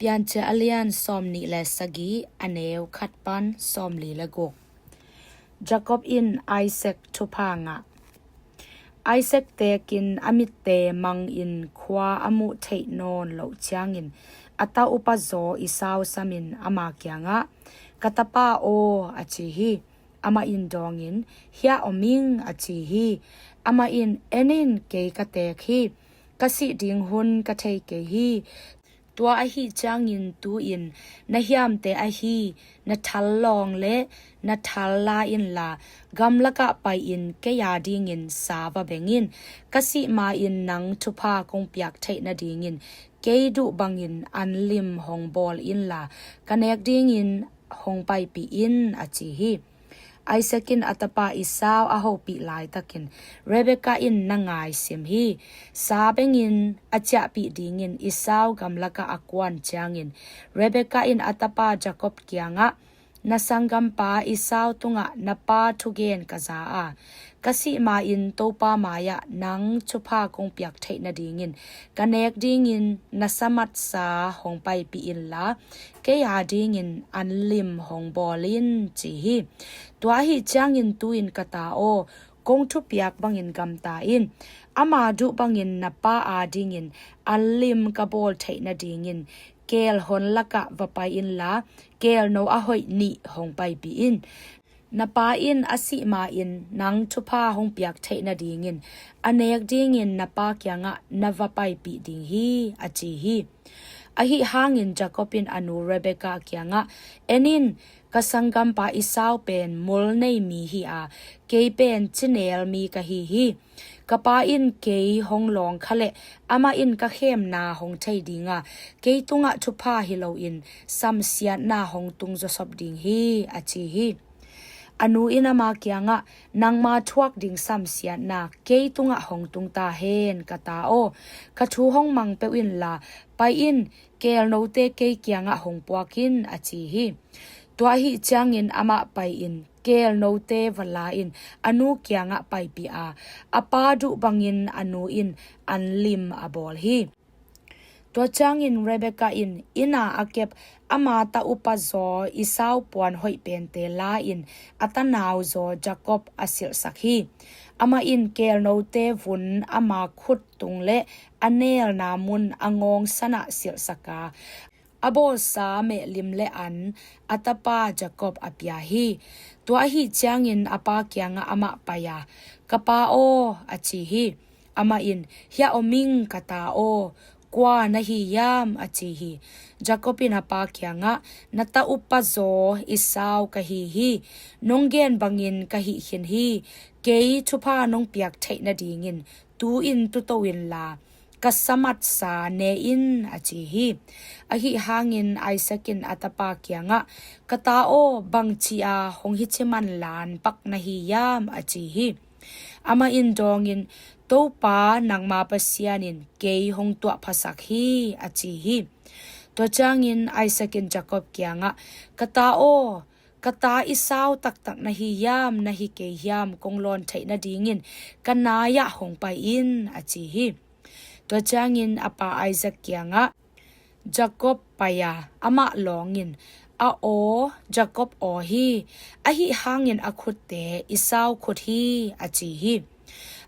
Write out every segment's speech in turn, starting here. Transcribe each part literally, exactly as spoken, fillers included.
Piancil a lian sawmnih le sagih, a neu khat pan sawmli le guk. Jacob in Isaac thupha ngah. Isaac teekin a mitte mangin khua a muh theih nawn loh ciangin a ta upa zaw Esau samin ama kiangah, "Ka tapa aw," a ci hi. Amah in dawngin, "Hiah om ing," a ci hi. Amah in, "En in, kei ka teek hi. Ka sih ding hun ka thei kei hi. Tua ahih ciangin tu-in na hiamte ahi na thal lawng le na thal la inla, gamlakah pai-in kei a dingin sa va beng in. Ka sih ma-in nang thupha kong piak theih nadingin kei duh bangin anlim hong bawl inla, ka nek dingin hong paipih in," a ci hi. Isaac in a tapa Esau a hopih laitakin Rebekah in na ngaisim hi. Sa bengin a ciahpih dingin Esau gamlakah a kuan ciangin Rebekah in a tapa Jacob kiangah, "Na sanggampa Esau tungah na pa thugen ka za a, ka sih ma-in Topa mai-ah nang thupha kong piak theih nadingin ka nek dingin na samatsa hong paipih inla, kei a dingin anlim hong bawl in," ci hi. Tua ahih ciangin tu-in ka ta aw, kong thupiak bangin gamta in. Ama duh bangin na pa a dingin anlim ka bawl theih nadingin keel hon lakah va pai inla, keelno a hoih nih hong paipih in. Na pa in a sih ma-in nang thupha hong piak theih nadingin a nek dingin na pa kiangah na va paipih ding hi, a ci hi. Ahi hangin Jacob in a nu Rebekah kiangah, "En in, ka sanggampa Esau pen mul nei mi hi a, kei pen cinel mi ka hi hi. Ka pa in kei hong lawng kha leh amah in ka khemna hong thei dinga, kei tungah thupha hi loin samsiatna hong tung zawsop ding hi," a ci hi. A nu in ama kiangah, "Nangma thuak ding samsiatna kei tungah hong tung ta hen, ka ta aw. Ka thu hong mang peuh inla, pai in, keelnote kei kiangah hong puak in," a ci hi. Tua ahih ciangin amah pai-in keelnote va la-in a nu kiangah paipih a, a pa duh bangin a nu in anlim a bawl hi. Tua ciangin Rebekah in inn a a kep ama ta upa zaw Esau puan hoih pente la-in a tanau zaw Jacob a silhsak hi. Amah in keelnote vun ama khut tung le a neelna mun a ngawngsan ah silhsak a, a bawlsa mehlim le an a tapa Jacob a pia hi. Tua ahih ciangin a pa kiangah amah pai a, "Ka pa aw," a ci hi. Amah in, "Hiah om ing, ka ta aw. Kua na hi hiam?" a ci hi. Jacob in a pa kiangah, "Na ta upa zaw Esau ka hi hi. Nong gen bangin ka hih khin hi. Kei thupha nong piak theih nadingin tu-in tuto inla, ka samatsa ne in," a ci hi. Ahi hangin Isaac in a tapa kiangah, "Ka ta aw, bangci-a hong hici manlan pak na hi hiam?" a ci hi. Amah in dawngin, "Topa nangma Pasian in kei hong tuahphasak hi," a ci hi. Tua ciangin Isaac in Jacob kiangah, "Ka ta aw, ka ta Esau taktak na hi hiam, na hi kei hiam kong lawn theih nadingin ka nai-ah hong pai in," a ci hi. Tua ciangin a pa Isaac kiangah Jacob pai a, amah lawngin, "A aw, Jacob aw hi. Ahi hangin a khutte Esau khut hi," a ci hi.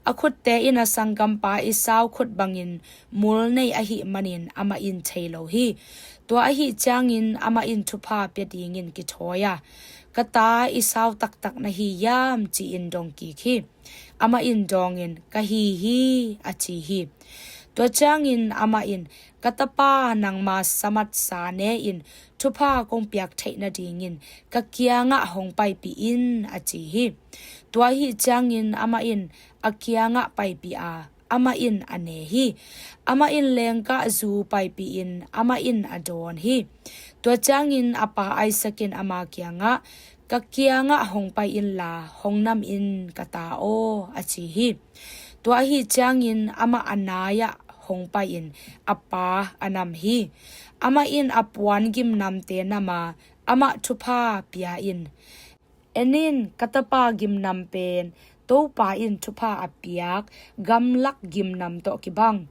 A khutte in a sanggampa Esau khut bangin mul nei ahih manin amah in thei lo hi. Tua ahih ciangin amah in thupha pia dingin kithawi a, "Ka ta Esau taktak na hi hiam?" ci-in dong kik hi. Amah in dawngin, "Ka hi hi," a ci hi. Tua ciangin amah in, "Ka tapa nangma samatsa ne in, thupha kong piak theih nadingin ka kiangah hong paipih in," a ci hi. Tua ahih ciangin amah in a kiangah paipih a, amah in a ne hi. Amah in lengkah zu paipih in amah in a dawn hi. Tua ciangin a pa Isaac in ama kiangah, "Ka kiangah hong pai inla hong nam in, ka ta aw," a ci hi. Tua ahih ciangin amah a nai-ah hong pai-in a pa a nam hi. Amah in a puan gimnamte nam a, amah thupha pia in, "En in, ka tapa gimnam pen Topa in thupha a piak gamlak gimnam tawh kibang.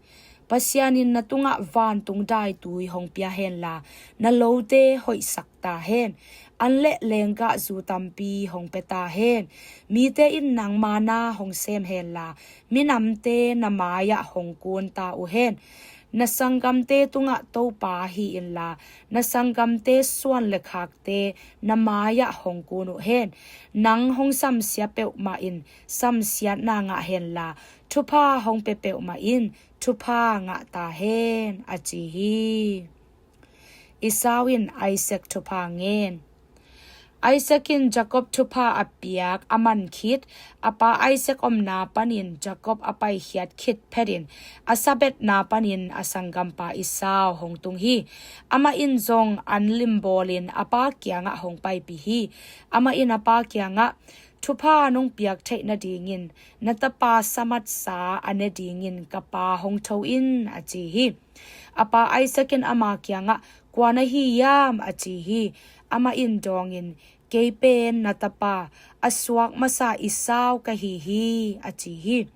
Pasian in na tungah vantung daitui hong pia henla, na lote hoihsak ta hen. An le lenggahzu tampi hong pia ta hen. Mite in nangma na hong sem henla, minamte na mai-ah hong kun ta uh hen. Na sanggamte tungah Topa hi inla, na sanggamte suan le khakte na mai-ah hong kun uh hen. Nang hong samsia peuhmah in samsiatna ngah henla, thupha hong pia peuhmah in thupha ngah ta hen, a ci hi. Esau in Isaac thupha ngen. Isaac in Jacob thupha a piak a man khit, a pa Isaac omna panin Jacob a paikhiat khit phetin, a sabetna panin a sanggampa Esau hong tung hi. Amah in zong an limbawlin a pa kiangah hong paipih hi. Amah in a pa kiangah, "Thupha nong piak theih nadingin na tapa samatsa a ne dingin ka pa hong tho in," a ci hi. A pa Isaac in ama kiangah, "Kua na hi hiam?" a ci hi. Amah in dawngin, "Kei pen na tapa, a suak masa Esau ka hi hi," a ci hi.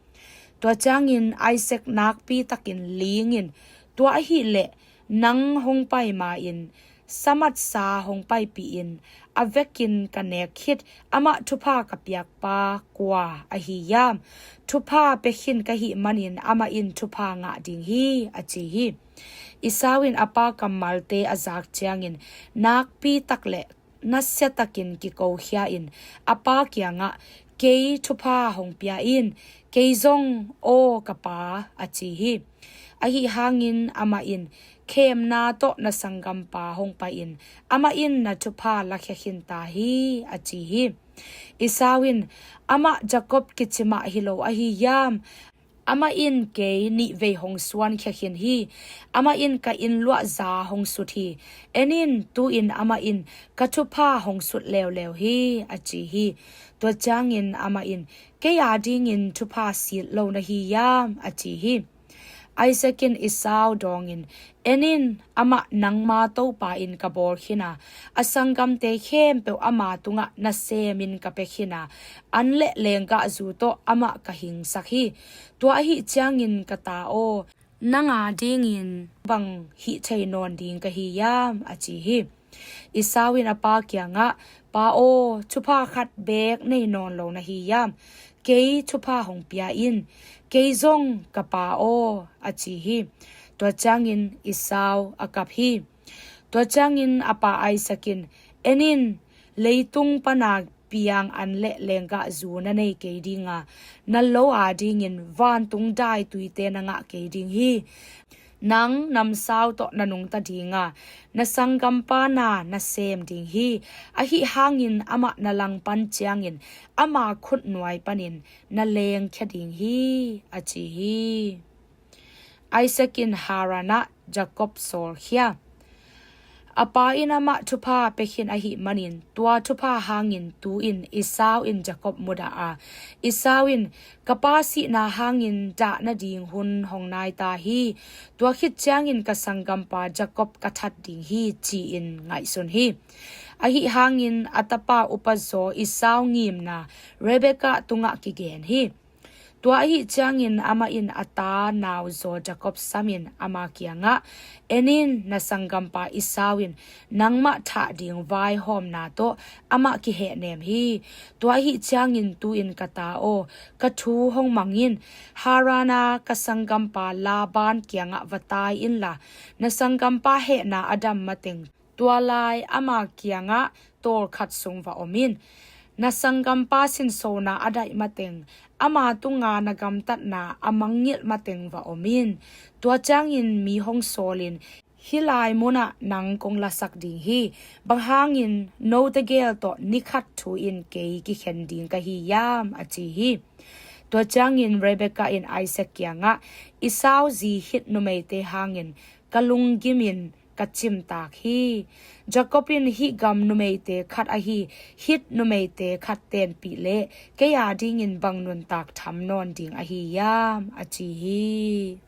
Tua ciangin Isaac nakpi takin lingin, "Tua ahih leh nang hong pai ma-in samatsa hong paipih in, a vekin ka nek khit, amah thupha ka piakpa kua ahi hiam? Thupha pia khin ka hih manin amah in thupha ngah ding hi," a ci hi. Esau in a pa kammalte a zak ciangin, nakpi tak le nasia takin kikokhia in a pa kiangah, "Kei thupha hong pia in, kei zong aw ka pa," a ci hi. Ahi hangin amah in, "Khemna tawh na sanggampa hong pai in, amah in na thupha lakhia khin ta hi," a ci hi. Esau in, "Amah Jacob kici mah hi lo ahi hiam? Amah in kei nih vei hong suankhia khin hi. Amah in ka inn luahza hong sut hi. En in, tu-in amah in ka thupha hong sut leuleu hi," a ci hi. Tua ciangin amah in, "Kei a dingin thupha sit lo na hi hiam?" a ci hi. Isaac in Esau dawngin, "En in, amah nangma Topa in ka bawl khin a, a sanggamte khempeuh ama tungah nasemin ka pia khin a, an le lenggahzu tawh amah ka hingsak hi. Tua ahi ciangin ka ta aw, nang a dingin bang hih thei nawn ding ka hi hiam?" a ci hi. Esau in a pa kiangah, "Pa aw, thupha khat beek nei nawn lo na hi hiam? Kei thupha hong pia in, kei zong ka pa aw," a ci hi. Tua ciangin Esau a kap hi. Tua ciangin a pa Isaac in, "En in, leitung pana piang an le lenggahzu na nei kei ding a, na lo a dingin vantung daituite na ngah kei ding hi. Nang namsau tawh na nungta ding a, na sanggampa na na sem ding hi. Ahi hangin amah na langpan ciangin ama khutnuai panin na lengkhia ding hi," a ci hi. Isaac in Haran ah Jacob sawlkhia. A pa in amah thupha pia khin ahih manin, tua thupha hangin tu-in Esau in Jacob mudah a, Esau in, "Ka pa sihna hangin dah nading hun hong nai ta hi. Tua khit ciangin ka sanggampa Jacob ka that ding hi," ci-in ngaihsun hi. Ahi hangin a tapa upazaw Esau ngimna Rebekah tungah kigen hi. Tua ahi ciangin amah in a ta nauzaw Jacob samin ama kiangah, "En in, na sanggampa Esau in nangmah thah ding vaihawmna tawh amah kihehnem hi. Tua ahi ciangin tu-in ka ta aw, ka thu hong mang in. Haran a ka sanggampa Laban kiangah va tai inla, na sanggampa hehna a dam mateng tua lai ama kiangah tawlkhat sung va om in. Na sanggampa sinsona a daih mateng, ama tunga na gamtatna a mangngilh mateng va om in. Tua ciangin mi hong sawlin, hih lai munah nang kong lasak ding hi. Bang hangin note gel tawh ni khat thu-in kei kikhen ding ka hi hiam?" a ci hi. Tua ciangin Rebekah in Isaac kiangah, "Esau zi Hit numeite hangin ka lunggimin ka cimtak hi. Jacob in hih gam numeite khat ahi Hit numeite khat tenpih leh kei a dingin bang nuntak tham nawn ding ahi hiam?" a ci hi.